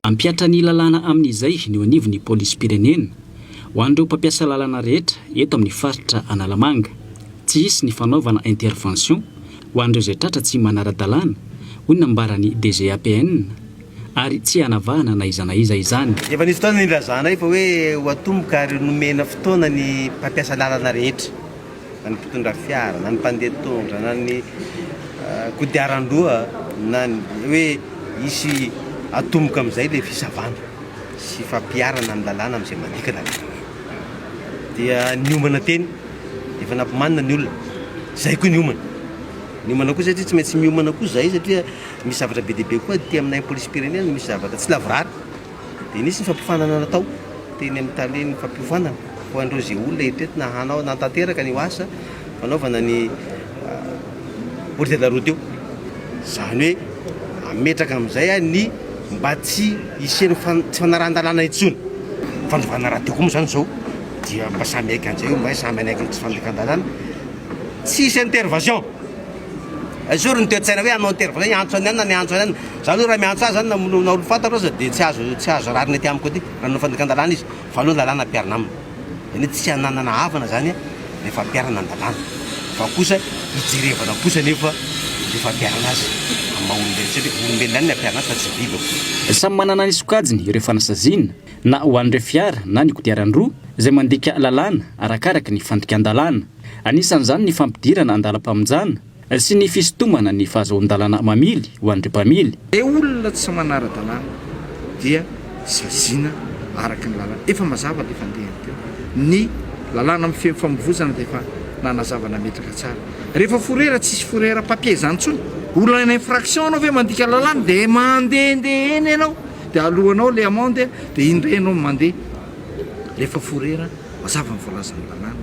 Hampihatra ny lalàna amin'izay ny eo anivon'ny polisim-pirenena ho an'ireo mpampiasa lalana rehetra eto amin'ny faritra Analamanga. Tsy hisy ny fanaovana intervention ho an'ireo izay tratra tsy manara-dalàna, hoy ny nambaran'ny DGAPN, ary tsy hanavahana na iza na iza izany. Efa nisy fotoana nilazanay fa hoe ho atomboka ary nomena fotoana ny mpampiasa lalana rehetra, na ny mpitondra fiara, na ny mpandeha tongotra, na ny kodiaran-droa, na ny hoe Hisy atomboka amin'izay ilay fisavana sy fampiharana ny lalàna amin'izay mandika lalàna. Dia niomana teny, efa nampimanina ny olona. Izay koa niomana. Niomana koa satria tsy maintsy miomana koa izahay satria misy zavatra be dia be koa aty aminay polisim-pirenena, misy zavatra tsy lavorary. Dia nisy ny fampiofanana natao teny amin'ny talen'ny fampiofanana ho an'ireo izay olona eritreretina hanao hanatanteraka an'io asa fanaovana ny Port de la route io. Izany hoe ametraka amin'izay ny mba tsy hisian'ny tsy fanarahan-dalàna intsony. Fandovana rahateo koa moa izany izao dia mba samy hiaiky an'izay io, mba samy hanaiky ny tsy fandikan-dalàna. Tsy hisy intervention. Esory ny toe-tsaina hoe hanao intervention, hiantso an'i anona, niantso an'i anona. Za aloha raha miantso ahy zany na na olo fantatro aza dia tsy azo tsy azo rariny aty amiko aty raha hanao fandikan-dalàna izy fa aleo ny lalàna ampiharina aminy. Zany hoe tsy hananana havana zany rehefa ampiharina ny lalàna fa kosa hijerevana kosa anefa rehefa ampiharina azy amin'ny maha olombelona satria olombelona ihany ny ampiharina azy fa tsy biby akory. Samy manana ny sokajiny ireo fanasaziana na ho an'ireo fiara na ny kodiaran-droa izay mandika lalàna arakaraka ny fandikan-dalàna. Anisan'izany ny fampidirana andalam-pamonjana sy ny fisintomana ny fahazoan-dalana mamily ho an'ireo mpamily. Izay olona tsy manara-dalàna dia saziana araka ny lalàna. Efa mazava ilay fandehany teo. Ny lalàna mifehy ny famovozana dia efa nanazava nametraka tsara. Rehefa fourrière tsisy fourrière papier izany intsony. Olona en infraction ianao ve mandika lalàna dia mandehandeha eny ianao dia aloanao ilay amende dia iny indray ianao mandeha. Rehefa fourrière mazava ny voalazan'ny lalàna.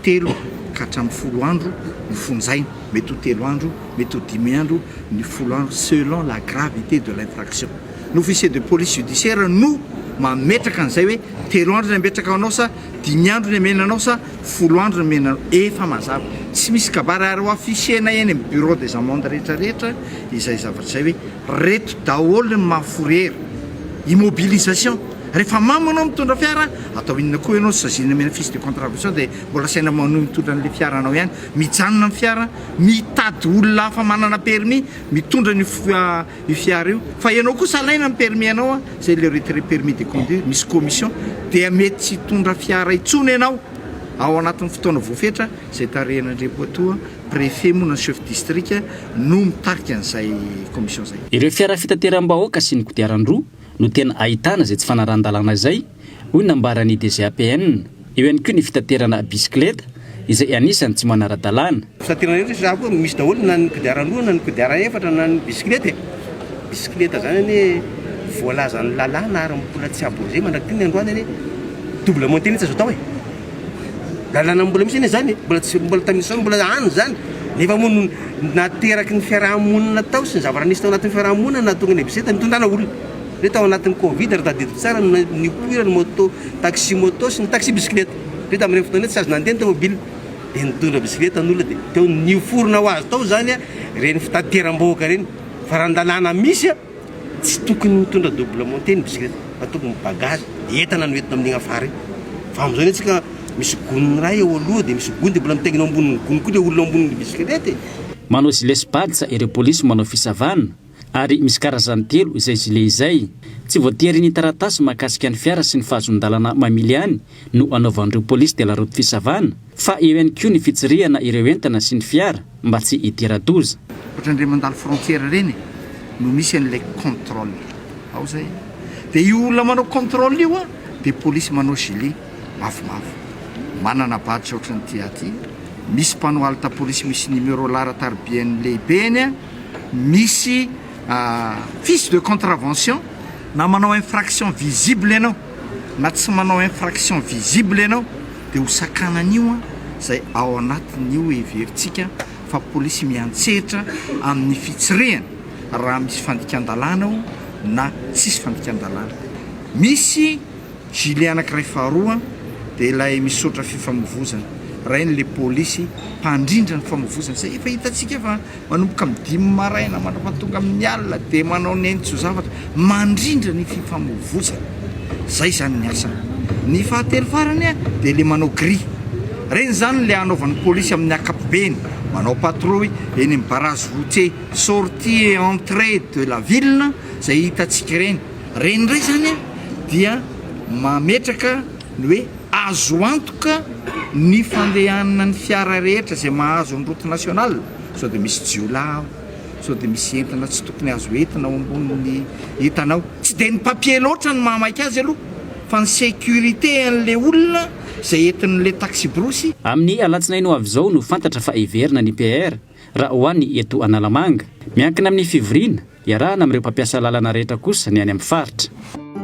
Telo ka hatramin'ny folo andro no fonjaina, mety ho telo andro, mety ho dimy andro, ny folo andro selon la gravité de l'infraction. Ny officier de police judiciaire no mametraka an'izay hoe telo andro ny ametraka anao sa dimy andro ny amena anao sa folo andro ny amena anao. Efa mazava. Tsy misy kabary ary ho afficher-nay eny amin'ny bureau des amendes rehetra rehetra izay zavatra izay hoe reto daholo ny maha fourrière. Immobilisation. Rehefa mamo ianao mitondra fiara, atao inona koa ianao, saziana omena fiche de contravention dia mbola asaina manohy mitondra an'ilay fiaranao ihany. Mijanona ny fiara, mitady olona hafa manana permis mitondra an'io io fiara io. Fa ianao kosa alaina ny permis anao, izay ilay retrait permis de conduire, misy commission, dia mety tsy hitondra fiara intsony ianao ao anatin'ny fotoana voafetra, izay tarihan'Andriamatoa Préfet moa na chef district no mitarika an'izay commission izay. Ireo fiara fitateram-bahoaka sy ny kodiaran-droa no tena ahitana izay tsy fanarahan-dalàna izay, hoy ny nambaran'ny DGAPN. Eo ihany koa ny fitaterana bisikileta izay anisan'ny tsy manara-dalàna. Fitaterana rehetra izy koa misy daholo na ny kodiaran-droa na ny kodiaran-efatra na ny bisikileta e. Bisikileta zany anie voalazan'ny lalàna ary mbola tsy abrogé mandrak'ity ny androany anie double montée mihitsy azo atao e. Lalàna mbola misy anie zany e, mbola tsy mbola tamin'izao mbola any zany nefa moa no nateraky ny fiaraha-monina tao sy ny zavatra nisy tao anatin'ny fiaraha-monina nahatonga ny bisikileta nitondrana olona. Hoe tao anatin'ny covid raha tadidiko tsara no nipoirany moto taxi moto sy ny taxi bisikileta. Hoe tamin'ireny fotoana ireny tsy azo nandeha ny tomobile dia nitondra bisikileta ny olona dia teo niforona ho azy tao zany ireny fitateram-bahoaka ireny fa raha ny lalàna misy Tsy tokony mitondra double montée ny bisikileta fa tokony bagage, entana no entina amin'igny afara igny. Fa amin'izao anie tsika misy gony iray eo aloha dia misy gony dia mbola mitaingina eo ambonin'ny gony koa le olona ambonin'ny bisikileta e. Manao gilet sy badge ireo polisy manao fisavana ary misy karazany telo izay gilet izay. Tsy voatery ny taratasy mahakasika ny fiara sy ny fahazoan-dalana mamily ihany no anaovan'ireo polisy de la route fisavana fa eo ihany koa ny fitsirihana ireo entana sy ny fiara mba tsy hitera-doza. Ohatran'ireny mandalo frontière ireny no misy an'ilay contrôle ao zay. Dia io olona manao contrôle io dia polisy manao gilet mavomavo, manana badge ohatran'ity aty, misy panneau halte polisy misy numéro laharan-taribian'ny lehibeny, misy fiche de contravention na manao infraction visible ianao na tsy manao infraction visible ianao dia ho sakanan'io izay ao anatin'io heverintsika fa polisy miantsetra amin'ny fitsirihana raha misy fandikan-dalàna ao na tsisy fandikan-dalàna. Misy gilet anankiray faharoa dia ilay misotra fifamoivozana. Rainy le polisy mpandrindra ny famoivozana izay efa hitantsika fa manomboka amin'ny dimy maraina mandrapa tonga amin'ny alina dia manao nentso zavatra mandrindra ny fifamoivozana. Zay zany ny asany. Ny fahatelo farany dia le manao grille. Reny zany le anaovan'ny polisy amin'ny ankapobeny, manao patrouille eny amin'ny barrage routier, sortie et entrée de la ville zay hitantsika ireny. Reny indray zany dia mametraka ny hoe azo antoka ny fandehanan'ny fiara rehetra izay mahazo ny route nationale, sao dia misy jiolahy ao, sao dia misy entana tsy tokony azo entina ao ambonin'ny entana ao. Tsy dia ny papier loatra no mahamaika azy aloha fa ny sécurité an'ilay olona izay entin'ilay taxi-brousse. Amin'ny alatsinainy ho avy izao no fantatra fa hiverina ny PR raha ho an'ny eto Analamanga. Miankina amin'ny fivoriana iarahana amin'ireo mpampiasa lalana rehetra kosa ny any amin'ny faritra.